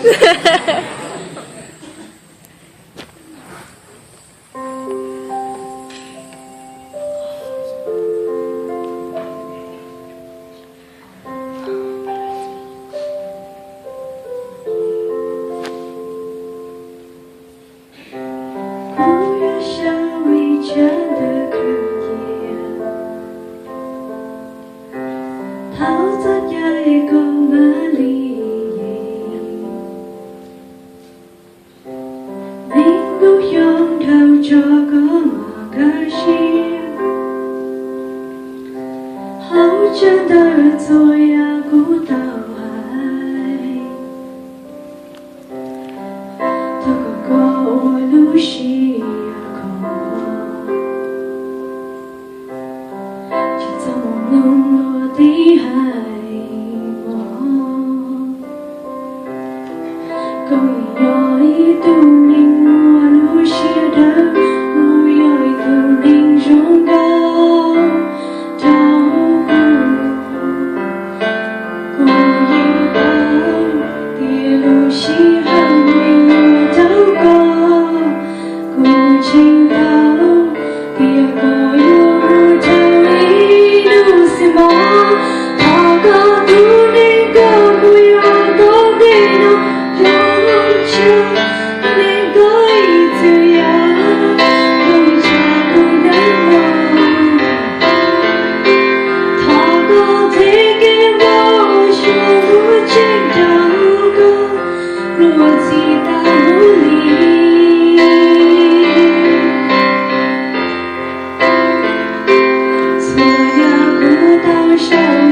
Kuv yuav sau ib tsab ntawv khwv tias, thov txoj cai koj mam li, neeg kuv xyooj dhau tso koj mam nkag siab. Hauv tsab ntawv txhua yam kuv tau hais, thov kom koj ua lub siab khov, tsis txhob mus mloog luag tej hais vog. Koj yog ib tug neeg muaj lub siab dawb, kuv yog ib tug neeg zoo nkauj rau kuv. Kuv yeej paub tias lub sij hawm me nyuam rau koj, kuv tseem paub tias koj yuav mus dhau ib lub xyoos mog. Thov koj tus neeg koj kuv yuav koj tej no zoo tshaj, neeg koj ib txwm yam zoo tshaj kuv neeg mog. Thov koj txhiv kev npau suav kuv tseem rau koj luag ntxhi tag huv li. Txhua yam kuv tau sau